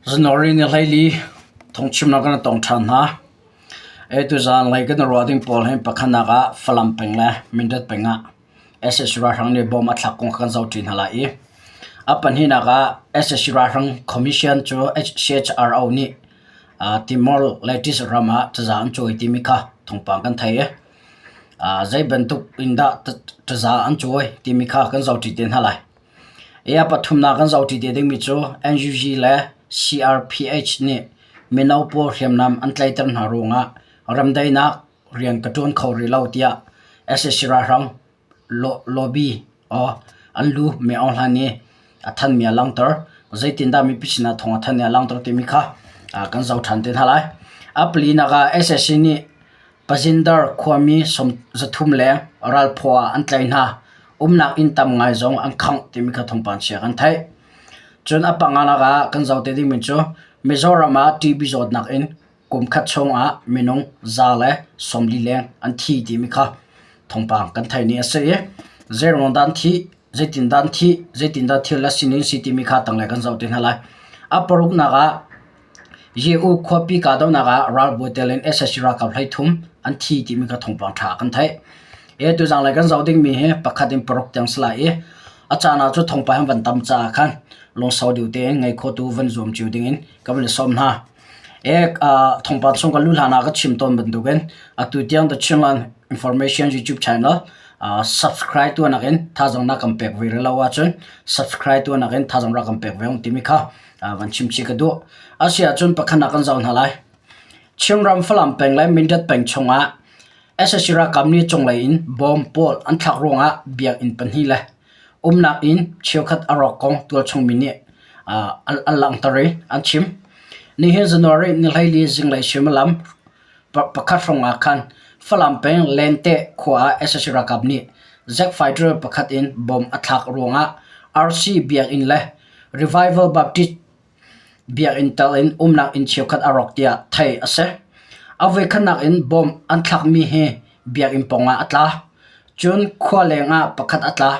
January ni 14 thawngchimnak kan tong ṭhan hna. Tuzaan lei kan i ruah ding pawl hi pakhatnak ah Falam peng le Mindat peng ah sac ralhrang nih bom a thlak kong kha kan zohṭi hna lai i a pahnihnak ah sac ralhrang commission cu CHRO nih Timor Leste ram ah taza an cawi timi kha thawngpang kan thei i zei bantuk in dah taza an cawi timi kha kan zohṭi te hna lai. Hi a pathumnak kan zohṭi te dingmi cu NUG le CRPH nih mino pawl hriamnam an tlaihter hna ruangah remdaihnak rian ka ṭuan kho rih lo tiah sac ralhrang lobby an lu Min Aung Hlaing nih a thanhmi a langhter. Zeitindah mipi sinah thawng a thanh i a langhter timi kha kan zoh ṭhan te hna lai. A palinak ah sac nih Pazindar khuami 300 leng ralphaw ah an tlaih hna. Umnak inn tam ngai zong an khangh timi kha thawngpang chia kan theih. Cun a panganak ah kan zoh te dingmi cu Mizoram ah TB zawtnak in kum khat chung ah minung 140 leng an thi timi kha thawngpang kan theih ni a si i zeiruang dah an thih, zeitindah an thih, zeitindah thil a sining si timi kha tanglei kan zoh te hna lai. A paruknak ah Yehu khuapi kahdohnak ah ralbawi tel in sac ralkap 13 an thi timi kha thawngpang ṭha kan theih. Hi tuzanglei kan zoh dingmi hi pakhat in paruk tiang si lai i a caan ah cu thawngpang hi van tam caah khan lungsau deuh tein ngei khotu van zuam cio dingin ka van i sawm hna. Thawngpang chung kan luh hlan ah ka chim tawn bantukin atu tiang The Chinland Information YouTube channel subscribe tuahnak in thazaang na kan pek ve rih lo ahcun subscribe tuahnak in thazaang rak kan pek ve ung timi kha van chim chih ka duh. Asiahcun pakhat ah kan zoh hna lai. Chinram Falam peng le Mindat peng chungah sac ralkap nih cunglei in bom pawl an thlak ruangah biakinn pahnih le umnak inn cheukhat a rawk kong tualchung mi nih an langhter i an chim. Nihin January ni 14 zinglei suimilam pakhat hrawng ah khan Falam peng Lente khua ah sac ralkap nih Jet fighter pakhat in bom a thlak ruangah RC biakinn le Revival Baptist biakinn tal in umnak inn cheukhat a rawk tiah theih a si. A voikhatnak in bomb an thlakmi hi biakinn pawngah a tla. Cun khua leng ah pakhat a tla.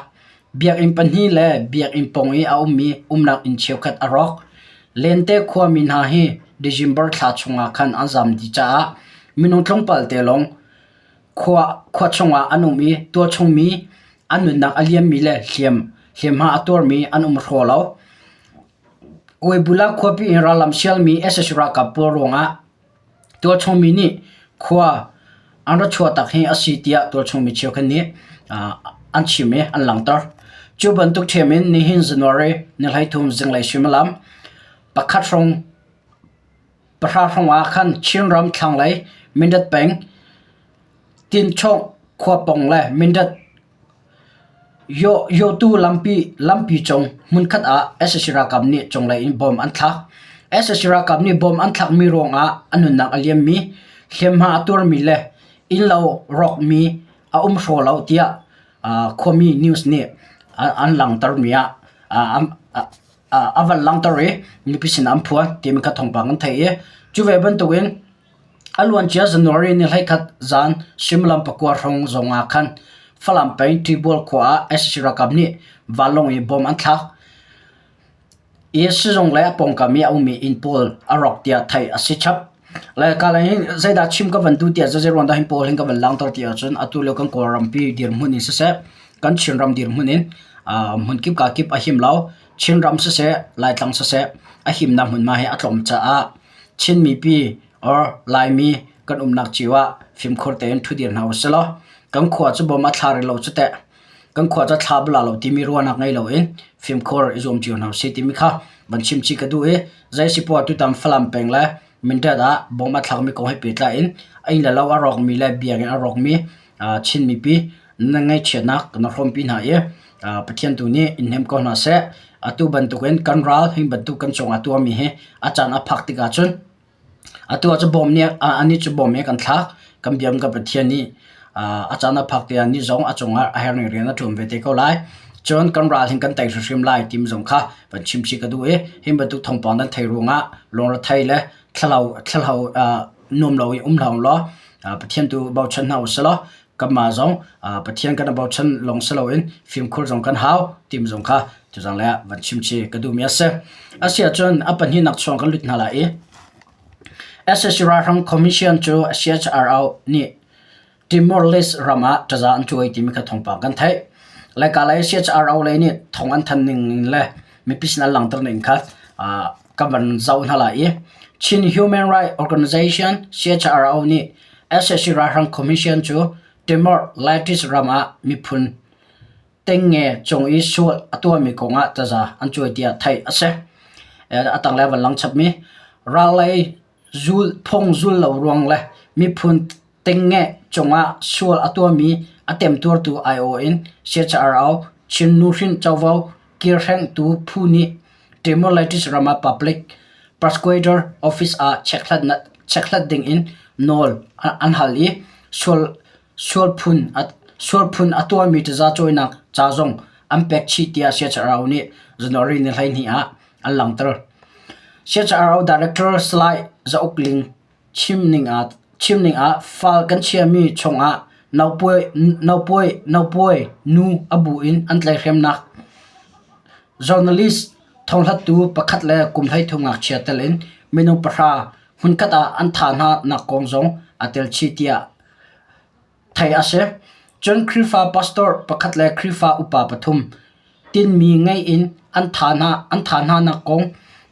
Biakinn pahnih le biakinn pawng i a ummi umnak inn cheukhat a rawk. Lente khuami hna hi December thla chungah khan an zam dih caah minung tlawmpal te lawng Khua chungah an um i tualchungmi an nunnak a liammi le hliamhma a tuarmi an um hraw lo. Uaibula khuapi in rallam sialmi sac ralkap pawl ruangah tualchungmi nih khua an ra chuahtak hi a si tiah tualchungmi cheukhat nih an chim i an langhter. Cu bantuk ṭhiam in nihin January ni 13 zinglei suimilam pakhat hrawng Pahra hrawngah khan Chinram thlanglei Mindat peng Tinchawng khua pawng le Mindat Yotu lampi cung hmunkhat ah sac ralkap nih cunglei in bomb an thlak. Sac ralkap nih bomb an thlakmi ruangah a nunnak a liammi, hliamhma a tuarmi le innlo rawkmi a um hraw lo tiah khuami news nih an langhtermi ah a van langhter i mipi sinah an phuan timi kha thawngpang an theih i cu ve bantukin a luancia January ni 11 zan suimilam pakua hrawng zong ah khan Falam peng Tibual khua ah sac ralkap nih vanlawng in bomb an thlak i sizung le a pawngkam i a ummi inn pawl a rawk tiah theih a si chap. Le kala hin zeidah chim ka van duh tiah zeiruang dah hin pawl hin ka van langhter ti ahcun atu lio kan Kawlrampi dirhmun in siseh kan Chinram dirhmun in hmunkip kakip a him lo. Chinram siseh, Laitlang siseh a himnak hmunhma hi a tlawm caah Chin mipi or Laimi kan umnak cio ah fimkhur tein ṭhudir hna usih law kan khua cu bawm a thla rih lo cu teh. Kan khua cu thla bala lo timi ruahnak ngei loin fimkhur i zuam cio hna usih timi kha van chim chih ka duh i zei si poah tutan Falam peng le Mindat ah bawm a thlakmi kong he pehtlai in a inn le lo a rawkmi le biakinn a rawkmi Chin mipi na ngaihchiatnak na hrawmpi hna i Pathian tu nih in hnem ko hna seh. Atu bantukin kan ral hi bantuk kan cungah tuahmi hi a caan a phak tikah cun atu ah cu bawm nih anih cu bawm he kan thlak. Kan biam kan Pathian nih a caan a phak tikah ni zong a cungah a herning rian a ṭuan ve te ko lai. Cun kan ral hin kan tei hrimhrim lai tim zong kha van chim chih ka duh i hi bantuk thawngpang nan thei ruangah lungre le thlalau thlalau nuam lo in um hlah law Pathian tu bochan hna usih law kanmah zong Pathian kan i bochan lawng si loin fimkhur zong kan hau tim zong kha. Tuzang le ah van chim chi ka duhmi a si. A si ahcun a pahnihnak chuang kan lut hna lai i SSC Ralhrang Commission cu CHRO nih Timor-Leste ram ah taza an cuai timi kha thawngpang kan theih. Laika lei CHRO lei nih thong an than ning in le mipi sin an langhter ning kha kan van zoh hna lai i Chin Human Rights Organization CHRO nih SSC Ralhrang Commission cu Timor-Leste ram ah miphun tengnge cung i sual a tuahmi kongah taza an cuai tiah theih a si. A tanglei van lang chapmi ral lei zul phung zul lo ruang le miphun tengnge cungah sual a tuahmi a temtuartu aiawh in CHRO Chin Nuhrin Covo kilhrengtu phu nih Timor-Leste ram ah Public Prosecutor Office ah chekhlat ding in nawl an hal i sual Sualphun a tuahmi tazacuainak ca zong an pek chih tiah CHRO nih January ni 12 ah an langhter. CHRO Director Salai Za Uk Ling chimning ah fal kan chiami chungah naupawi nu a bu in an tlaihhremnak journalist thonghlattu pakhat le kum 13 ngakchia tel in minung pahra hmunkhat ah an thah hna nak kong zong aa tel chih tiah Theih a si. Cun Khrihfa pastor pakhat le Khrihfa upa pathum tinhmi ngei in an thah hnanak kong,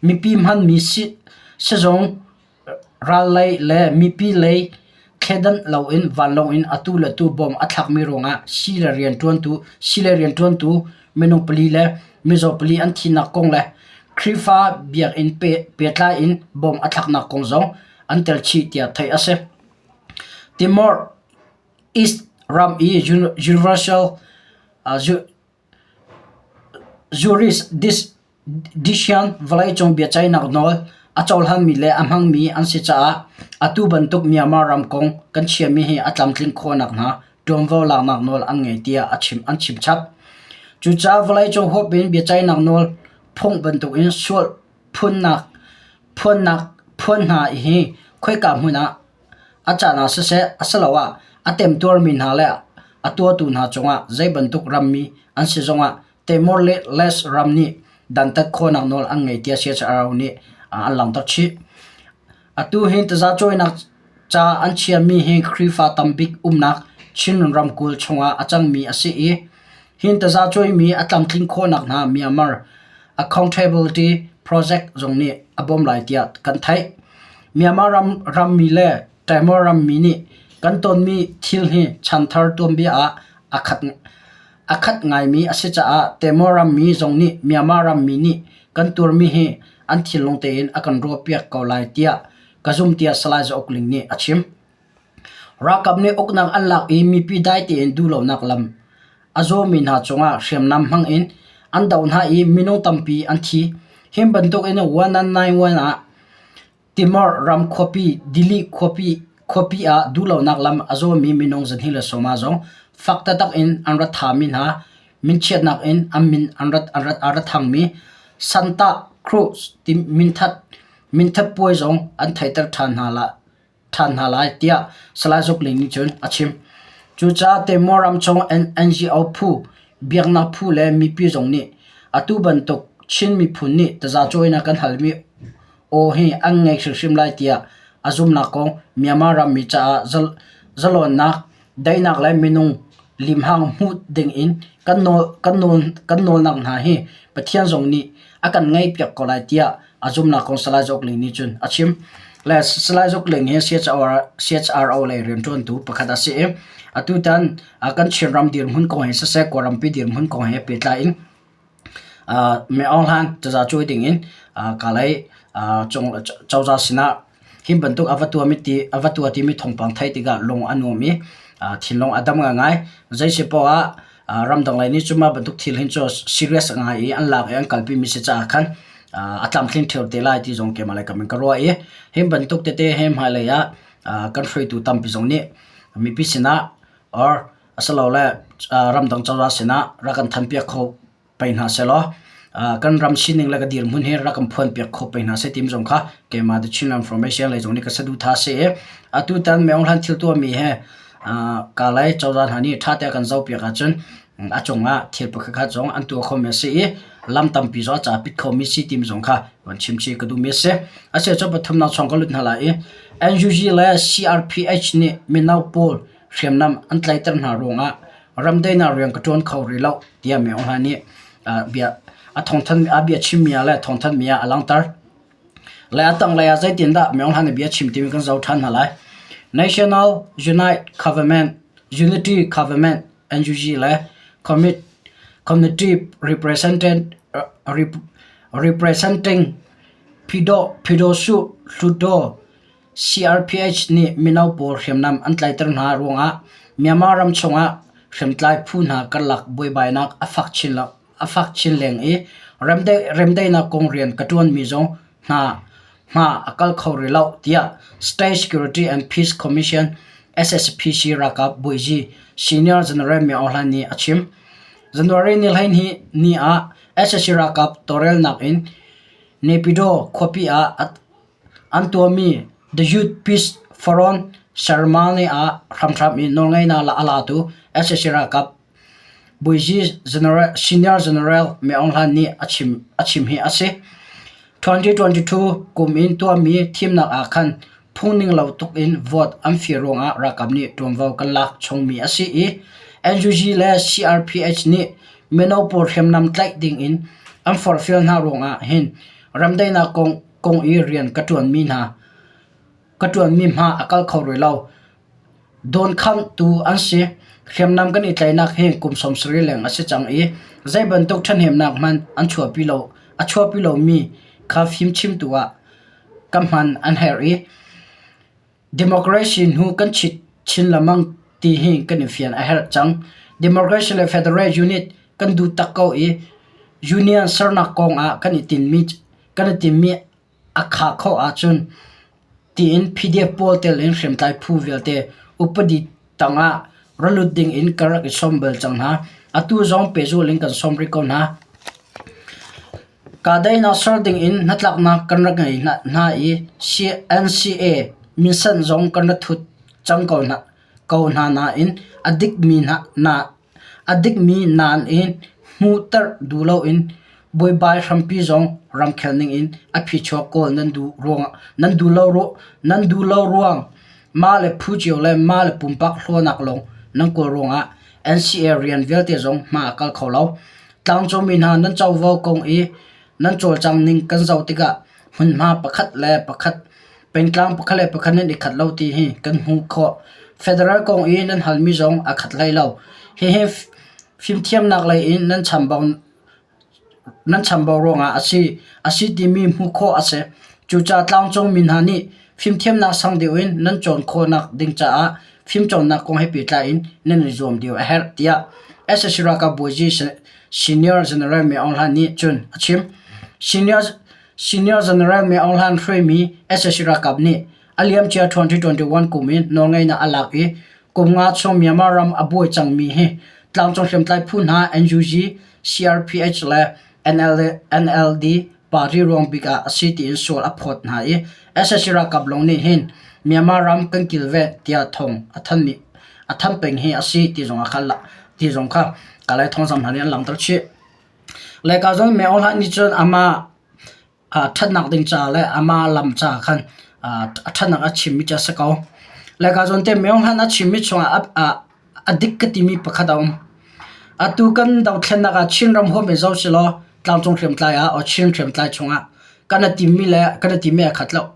mipi hmanmi sizung ral lei le mipi lei thleidan loin vanlawng in atu le tu bom a thlakmi ruangah sii le rianṭuantu minung pali le mizaw pali an thihnak kong le Khrihfa biakinn pehtlai in bom a thlaknak kong zong an tel chih tiah theih a si. Timor East ram i Universal Jurisdiction vawleicung biaceihnak nawl a cohlanmi le a hmangmi an si caah atu bantuk Myanmar ram kong kan chiami hi a tlamtlin khawhnak hnga ṭuanvo laknak nawl an ngei tiah an chim chap. Cucaah vawleicung huap in biaceihnak nawl phung bantukin sual phuan hna hi khoika hmun ah a caan ah siseh asiloah a temtuarmi hna le a tuahtu hna cungah zei bantuk rammi an si zongah Timor-Leste ram nih dantat khawhnak nawl an ngei tiah CHRO nih an langhter chih. Atu hi tazacuainak ca an chiami hi Khrihfa tambik umnak Chin ramkulh chungah a cangmi a si i hi tazacuaimi a tlamtlin khawhnak hna Myanmar Accountability Project zong nih a bawm lai tiah kan theih. Myanmar rammi le Timor rammi nih kan tonmi thil hi chanthar tuanbia ah a khat ngaimi a si caah Timor rammi zong nih Myanmar rammi nih kan tuarmi hi an thinlung tein a kan ruahpiak ko lai tiah ka zum tiah Salai Za Uk Ling nih a chim. Ralkap nih uknak an lak i mipi dai tein duhlonak lam a zawmi hna cungah hriamnam hmang in an doh hna i minung tampi an thi. Hi bantukin 1991 ah Timor ram khuapi Dili khuapi ah duhlonak lam a zawmi minung 220 zong fak taktak in an rat thami hna minchiatnak in an min an rat thangmi Santa Cruz ti minthat puai zong an theihter ṭhan hna ṭhan hna lai tiah Salai Zuk Ling nih cun a chim. Cucaah Timor ramchung NGO phu, biaknak phu le mipi zong nih atu bantuk Chin miphun nih tazacuainak kan halmi aw hi an ngei hrimhrim lai tiah a zumhnak kong Myanmar rammi caah zalawnnak, daihnak le minung limhang hmuh dingin kan nawlnak hna hi Pathian zong nih a kan ngaihpiak ko lai tiah a zumhnak kong Salai Zauk Ling nih cun a chim. Le Salai Zauk Ling hi CHRO lei rianṭuantu pakhat a si i atutan kan Chinram dirhmun kong he siseh Kawlrampi dirhmun kong he pehtlai in Min Aung Hlaing taza cuai dingin kalay cozah sinah hi bantuk a va tuah timi thawngpang theih tikah lung a nuam i thinlung a dam ngaingai. Zei si poah ah ramdang lei nih cun mah bantuk thil hin cu serious ngai i an lak i an kalpi mi si caah khan a tlamtling ṭheo te lai ti zong keimah lei kam in ka ruah i hi bantuk tete he hmailei ah kan hruaitu tampi zong nih mipi sinah or asilole ramdang cozah sinah rak kan thanpiak kho pei hna sehlaw kan ram sining le ka dirhmun hi rak kan phuanpiak kho pei hna seh timi zong kha keimah The Chinland Information lei zong nih ka saduhthah a si i atutan Maung Hlan thil tuahmi he kalay cozah hna nih ṭha tein kan zohpiak ahcun a cungah thil pakhatkhat zong an tuah khomi a si i. lam tampi zong a ca pit khomi si timi zong kha van chim chih ka duhmi a si. A si cu pathumnak chung ka lut hna lai i NUG le CRPH nih mino pawl hriamnam an tlaihter hna ruangah ramdaihnak rian ka ṭuan kho rih lo tiah Min Aung Hlaing nih bia a thawngthanh a bia chimmi ah le thawngthanhmi ah a langhter. Le a tanglei ah zeitindah Min Aung Hlaing nih bia a chim timi kan zoh ṭhan hna lai. National Unite Government Unity Government NUG le Committee Representing Phidosuh Hluttaw CRPH nih mino pawl hriamnam an tlaihter hna ruangah Myanmar ram chungah hriamtlai phu hna karlak buaibainak a fak chin leng i remdaihnak kong rian ka ṭuanmi zong hna hma a kal kho rih lo tiah State Security and Peace Commission SSPC ralkap bawizi Senior General Min Aung Hlaing nih a chim. January ni 12 ni ah SSC ralkap tawlrelnak in Naypyidaw khuapi ah an tuahmi The Youth Peace Forum ceremony ah hramhram in nawlngeihnak a latu SSC ralkap Bawizi Senior General Min Aung Hlaing nih a chim hi a si. 2022 kum in tuahmi thimnak ah khan phungning lo tuk in vote an fir ruangah ralkap nih ṭuanvo kan lak chungmi a si i NUG le CRPH nih mino pawl hriamnam tlaih ding in an forhfial hna ruangah hin ramdaihnak kong i rian ka ṭuanmi hna ka ṭuanmi hma a kal kho rih lo. Dawnkhamtu an si. Hriamnam kan i tlaihnak hi kum 70 leng a si cang i zei bantuk ṭhahnemnak hmanh an chuahpi lo a chuahpi lomi kha fimchimtu ah ka hman an herh i democracy hnu kan chit chin lengmang ti hi kan i fian a herh cang. Democracy le federal unit kan duh tak ko i union sernak kong ah kan i tinmi kan i tinmi a khah khawh ahcun tiin PDF pawl tel in hriamtlai phu vialte upadi tangah ra lut ding in ka rak i sawm bal cang hna. Atu zong pehzulh in kan sawm rih ko hna. Kahdaihnak ser ding in hnatlaknak kan rak ngei hna i NCA minsen zong kan ra thut cang ko hna, ko hna nain a dikmi hna A dikmi nain hmuhter duh loin buaibai hrampi zong ramkhel ningin a phichuak kawl nan duh lo ruang mah le phu cio le mah le pumpak hlawnak lawng nan kawl ruangah NCA rian vialte zong hma a kal kho lo. Tlangcungmi hna nan covo kong i nan cawlcang ning kan zoh tikah hmunhma pakhat le pakhat pengtlang pakhat le pakhat nan i khat lo ti hi kan hmuh khawh. Federal kong i nan halmi zong a khat hlei lo. Hihi fimthiamnak lei in nan chambau nan chambau ruangah a si a si timi hmuh khawh a si. Cucaah tlangcung mi hna nih fimthiamnak sang deuh in nan cawn khawhnak ding caah fimcawnnak kong he pehtlai in nan i zuam deuh a herh tiah sac ralkap bawizi Senior General Min Aung Hlaing nih cun a chim. Senior, Senior General Min Aung Hlaing hruaimi sac ralkap nih a liamcia 2021 kum in nawlngeihnak a lak i kum nga chung Myanmar ram a buai cangmi hi tlangcung hriamtlai phu hna NUG, CRPH le NLD, NLD party ruang bik ah a si tiin sual a phawt hna i sac ralkap lawng nih hin Myanmar ram kan kilven tiah thong a thanmi a than peng hi a si ti zong kha ti zong kha Kalay thawngzam hna nih an langhter chih. Le ka zong Meo Hlah nih cun amah ṭhatnak ding ca le amah lam ca khan a ṭhatnak a chimmi cu a si ko. Le ka zawn te Meo Hlah a chimmi chungah a dik ka timi pakhat a um. Atu kan dothlennak ah Chinram huam in zoh silaw tlangcung hriamtlai ah or Chin hriamtlai chungah kan i timmi le kan i timmi a khat lo.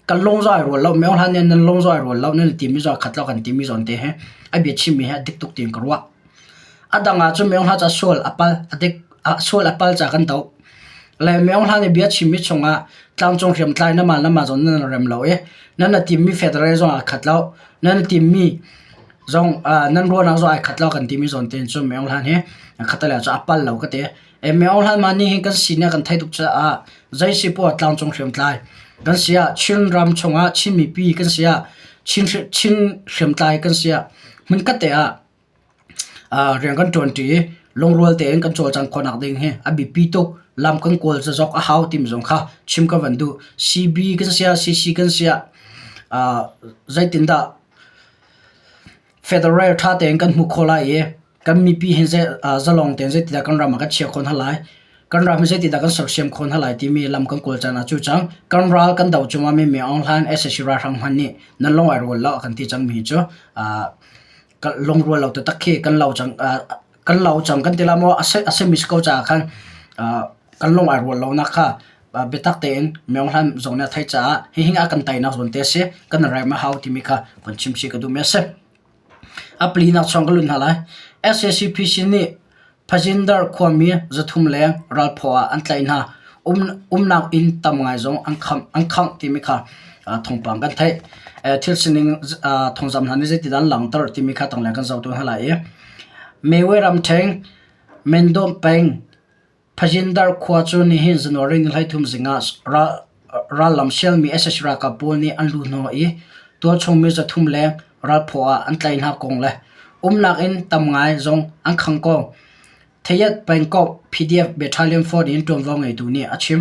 Kan lung zong ai rual lo. Meo hlan nih nan lung zong ai rual lo. Nan i timmi zong a khat lo kan timi zawn te hi a bia chimmi hi a dik tuk tiin ka ruah. A dang ah cun Meo hla ca sual a pal a dik sual a pal ca kan doh. Le Meo hla nih bia chimmi chungah tlangcung hriamtlai na mah le mah zong nan rem lo i nan i timmi federal zong aa khat lo. Nan i timmi zong nan ruahnak zong ai khat lo kan timi zawn tein cun Meo Hlan hi khat le cu a pal lo ka ti. E Meo Hlan mah nih hin kan sining kan theih tuk caah zei si poah tlangcung hriamtlai kan si ah Chin ram chungah Chin mipi kan si ah Chin Chin hriamtlai kan si ah hmunkhat te ah rian kan ṭuanṭi i lungrual tein kan cawlcangh khawhnak ding hi a biapi tuk. Lam kan kawl zazok a hau timi zong kha chim ka van duh. CB kan si ah CC kan si ah zeitindah federal ṭha tein kan hmuh khawh lai i kan mipi hi zalong tein zeitindah kan ram ah kan chiah khawh hna lai. Kan ram hi zeitindah kan sersiam khawh hna lai timi lam kan kawl caan ah cu cang. Kan ral kan doh cungah mi Aung Hlaing sac ralhrang hmanh nih nan lung ai rual lo a kan ti cangmi cu lungrual lo taktak khi kan lo cang kan lo cang kan ti la maw a simi si ko caah khan kan lung ai rual lonak kha biatak tein Aung Hlaing zong nih a theih caah hihi a kan teinak zawn te a si. Kan rem a hau timi kha kan chim chih ka duhmi a si. A palinak chung ka lut hna lai. SACPC nih Phazindar khuami 300 leng ralphaw ah an tlaih hna. Umnak inn tam ngai zong an khangh timi kha thawngpang kan theih. Thil sining thawngzam hna nih zeitindah an langhter timi kha tanglei kan zoh tawn hna lai i Mewe ramṭheng, Mendon peng, Phazindar khua cu nihin January ni 13 zing ah rallam sialmi sac ralkap pawl nih an luhhnawh i tualchung mi 300 leng ralphaw ah an tlaih hna kong le umnak inn tam ngai zong an khang ko. Thayet pengkomh PDF Battalion 4 in ṭuanvo ngeitu nih a chim.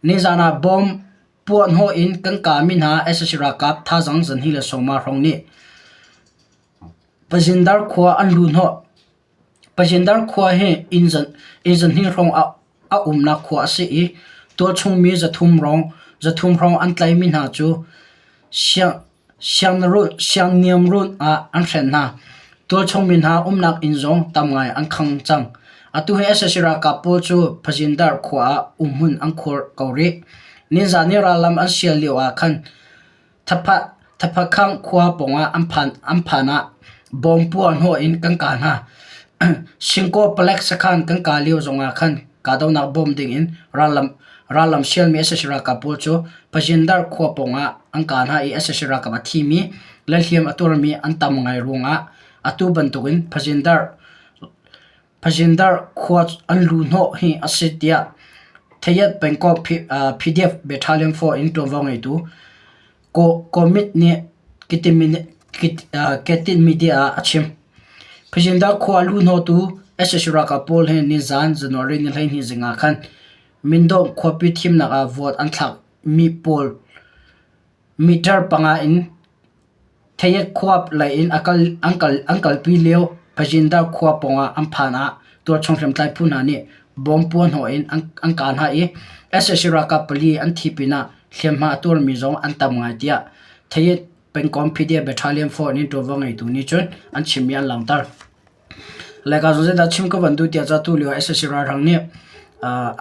Nizan ah bomb puahhnawh in kan kahmi hna sac ralkap thazaang 210 hrawng nih Phazindar khua an luhhnawh. Pazindar khua hi inn zahnih hrawng a umnak khua a si i tualchung mi 300 hrawng an tlaihmi hna cu siangniamrun ah an hren hna. Tualchung mi hna umnak inn zong tam ngai an khang cang. Atu hi sac ralkap pawl cu Pazindar khua ah umhmun an khuar ko rih. Nizan i rallam an sial lio ah khan Thaphakang khua pawngah an phan ah bawm puahhnawh in kan kah hna. Singkaw palek sakhan kan kah lio zongah khan kahdohnak bawm dingin rallam sialmi sac ralkap pawl cu Pazindar khua pawngah an kah hna i sac ralkap a thimi le hliam a tuarmi an tam ngai ruangah atu bantukin Pazindar khua an luhhnawh hi a si tiah Thayet pengkomh PDF Battalion 4 in ṭuanvo ngeitu Kawmit nih Ketin Media ah a chim. Pazindar khua luhhnawhtu sac ralkap pawl hi nizaan January ni 12 zing ah khan Mindon khuapi thimnak ah vote an thlakmi pawl Meter panga in Thayet khua lei in an kalpi lio Pazindar khua pawngah an phan ah tualchung hriamtlai phu hna nih bawm puahhnawh in an kah hna i sac ralkap pali an thi pinah hliamhma a tuarmi zong an tam ngai tiah Thayet pengkomh PDF Battalion 4 in ṭuanvo ngeitu nih cun an chimmi an langhter. Laica zong zeidah chim ka van duh tiah ca tu lio sac ralhrang nih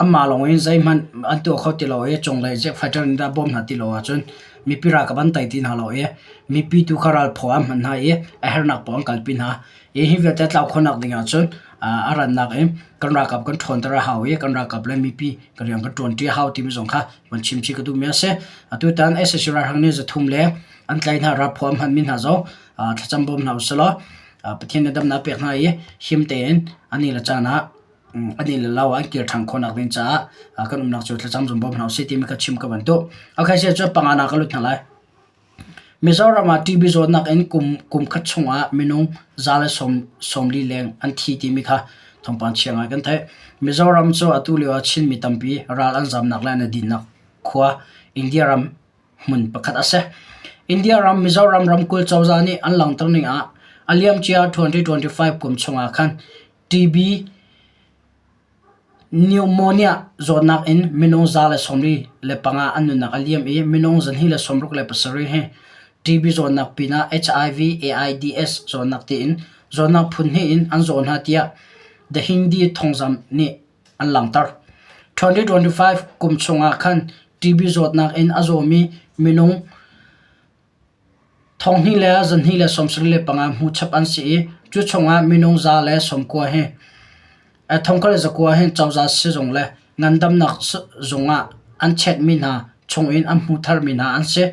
anmah lawng in zeihmanh an tuah kho ti lo i cunglei zik fighter nih dah bawm hna ti lo ahcun mipi ralkap an tei ti hna lo i mipi tu kha ralphaw an hman hna i a herhnak paoh an kalpi hna. Hi hi vialte tlau khawhnak ding ahcun a rannak in kan ralkap kan ṭhawnter a hau i kan ralkap le mipi kan rian kan ṭuanṭi a hau timi zong kha van chim chih ka duhmi a si. Atutan sac ralhrang nih 300 leng an tlaih hna ralphaw an hmanmi hna zong thlacam bawm hna usih law Pathian nih damnak a pek hna i him tein an i le caan ah an i le lo ah an kir ṭhan khawhnak ding caah kan umnak cu thlacam zong bawm hna usih timi kha chim ka van duh. Okay, si cu panga ka lut hna lai. Mizoram ah TB zawtnak in kum kum khat chungah minung 140 leng an thi timi kha thawngpang chia ngai kan theih. Mizoram cu atu lio ah Chinmi tampi ral an zamnak le an i dinnak khua India ram hmun pakhat a si. India ram Mizoram ramkulh cozah nih an langhter ning ah a liamcia 2025 kum chungah khan TB pneumonia zawtnak in minung 145 an nunnak a liam i minung 267 hi TB zawtnak pinah HIV AIDS zawtnak tiin zawtnak phun hnih in an zaw hna tiah The Hindi thawngzamh nih an langhter. 2025 kum chungah khan TB zawtnak in a zawmi minung 2,275 hmu chap an si i cu chungah minung 190 hi 1,900 hi cozah sizung le ngandamnak zung ah an chekmi hna chungin an hmu tharmi hna an si.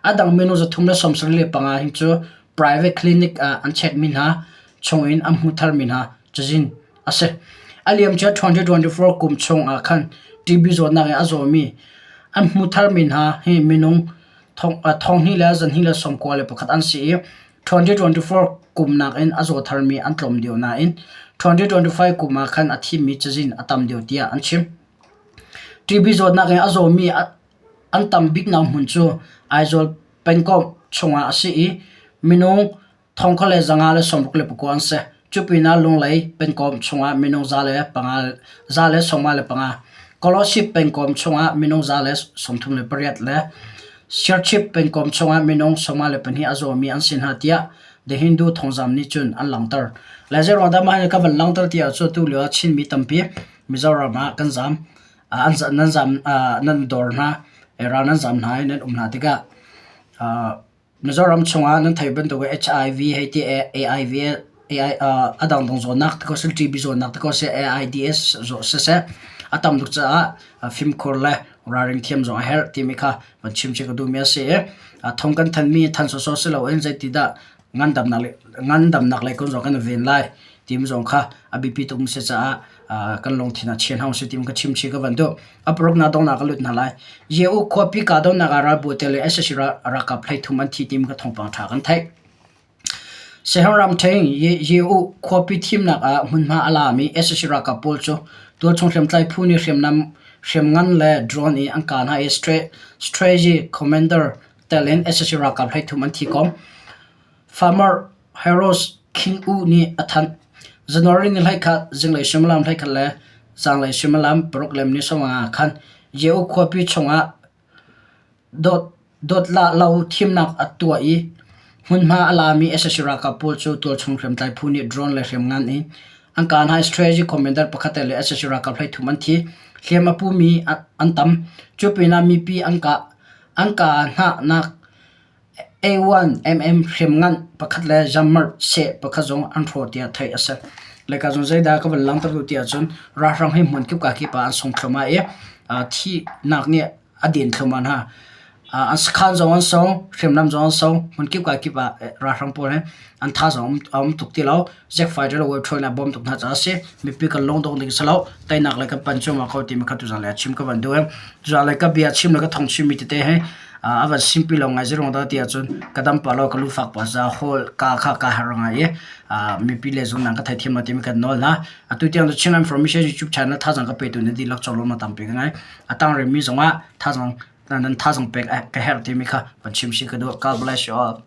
A dang minung 375 hi cu private clinic ah an chekmi hna chungin an hmu tharmi hna cazin a si. A liamcia 2024 kum chung ah khan TB zawtnak in a zawmi an hmu tharmi hna hi minung 2,291 an si i 2024 kum nakin a zaw tharmi an tlawm deuh nain 2025 kum ah khan a thimi cazin a tam deuh tiah an chim. TB zawtnak in a zawmi an tam biknak hmun cu Aizawl pengkomh chungah a si i minung 1569 an si. Cu pinah Lunglei pengkomh chungah minung 155, Kolasib pengkomh chungah minung 138 le Serchhip pengkomh chungah minung 42 a zawmi an si hna tiah The Hindu thawngzamh nih cun an langhter. Le zeiruang dah mah hi ka van langhter ti ahcun tulio ah Chinmi tampi Mizoram ah kan zaam. Nan zaam nan dawr hna, ral nan zaam hna i nan um hna tikah Mizoram chungah nan theih bantuk in HIV hei ti AIV a dangdang zawtnak ti ko seh, TB zawtnak ti ko seh, AIDS siseh a tam tuk caah fimkhur le ralring thiam zong a herh timi kha van chim chih ka duhmi a si i thong kan thanmi than sawsawh si loin zeitidah ngandamnak lei kong zong kan i ven lai timi zong kha a biapi tuk mi si caah kan lungthin ah chia hna usih timi ka chim chih ka van duh. A paruknak donghnak ka lut hna lai. Yehu khuapi kahdohnak ah ralbawi te le sac ralkap 13 an thi timi ka thawngpang ṭha kan theih. Sehram ramṭhen Yehu khuapi thimnak ah hmunhma a lami sac ralkap pawl cu tualchung hriamtlai phu nih hriamnam hriamngan le drone in an kah hna i Strategy Commander tel in sac ralkap 13 an thi ko. Farmer Heros King U nih a thanh. January ni 11 zinglei suimilam 11 le zanglei suimilam 6 le minute 15 khan Yehu khuapi chungah dotla lo thimnak a tuah i hmunhma a lami sac ralkap pawl cu tualchung hriamtlai phu nih drone le hriamngan in an kah hna i strategy commander pakhat le sac ralkap 13 an thi. Hliam a pumi an tam. Cu pinah mipi an kah an kah hnanak A1MM hriamngan pakhat le Jammer seh pakhat zong an hrawh tiah theih a si. Leka zong zeidah ka van langhter duh ti ahcun ralhrang hi hmun kip ka kip ah an sung thluahmah i thihnak nih a den thluahmah hna. An sakhan zong an sung, hriamnam zong an sung, hmun kip ka kip ah ralhrang pawl hi an tha zong a um tuk ti lo. Zack fighter le web na bawm tuk hna caah a si. Mipi kan lungdong ding si lo. Teinak le kan pan cuahmah ko timi kha tuzaan le a chim ka van duh. Tuzaan le ka bia chim le ka thong chimmi tete hi a van simpi lo ngai zeruang dah ti ahcun ka dam pah lo ka lu fak pah za hawl ka kha ka har ngai i mipi le zung nang ka theithiam lo timi kan nawl hna. Atu tiang cu Chin Information YouTube channel thazang ka petu na dihlak cawlawm na tampi ka ngai. A tang rimi zongah thazang nan thazang pek ka herh timi kha van chim si ka duh. God bless you all.